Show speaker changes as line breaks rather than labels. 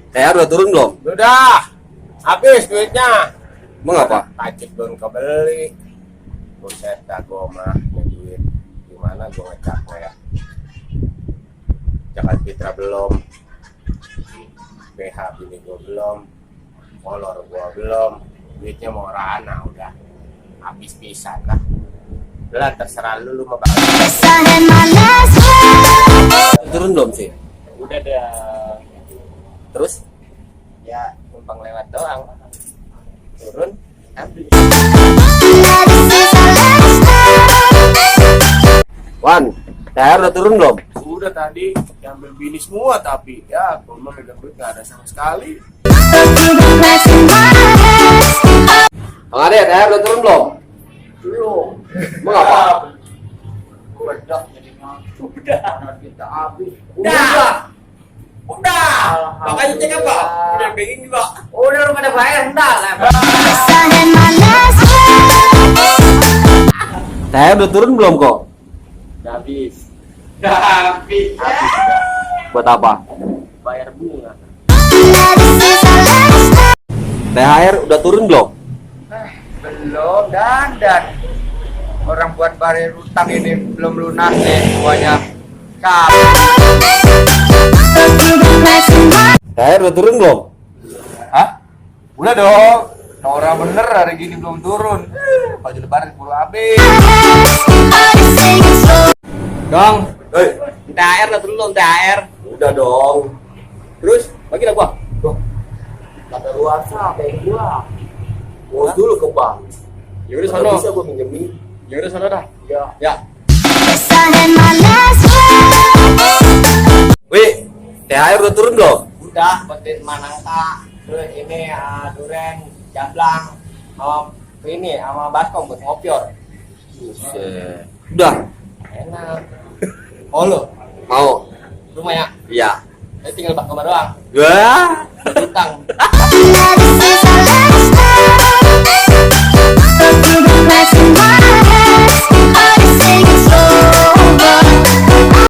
THR udah turun belum?
Udah habis duitnya.
Mengapa?
Pajak belum kebeli. Buset dah gua mah punya duit. Gimana gua ngecapnya ya? Jakarta Fitra belum. BH bini gua belum. Kolor gua belum. Duitnya mau rana udah habis pisan lah. Udah terserah lu mah bakal.
Turun belum sih?
Udah dah.
Terus?
Ya numpang lewat doang. Turun habis.
Wan, THR udah turun belum?
Udah tadi diambil bini semua tapi ya gua mah megang duit gak ada sama sekali.
Bang Ade, THR udah turun belum?
Belum.
Mengapa?
Udah jadinya. Udah. Kita habis. Udah. Makanya cek apa? Udah baking juga. Udah lu pada bayar udah lah.
THR udah turun belum kok?
Udah habis. Udah habis.
Buat apa?
Bayar bunga.
THR udah turun belum?
Belum dan orang buat bayar utang ini belum lunas nih semuanya.
THR udah turun belum?
Hah? Udah dong. Orang bener hari gini belum turun. Baju lebaran baru habis. Dong.
Hei,
THR udah turun belum THR?
udah dong. Terus, bagi lah gua.
Kata luar kayak gua.
Ngurus dulu ke bank.
Yaudah
Kalau
sono.
bisa gua minjemin.
Yaudah sono dah.
Ya.
Ya.
Wih, THR udah turun belum?
Udah petin manangka. Terus ini duren, jablang, ini sama baskom buat ngopior.
Buset. Udah,
Enak. Oh lo,
mau?
rumah ya?
Iya.
Tinggal bak kamar doang.
Wah.
Utang.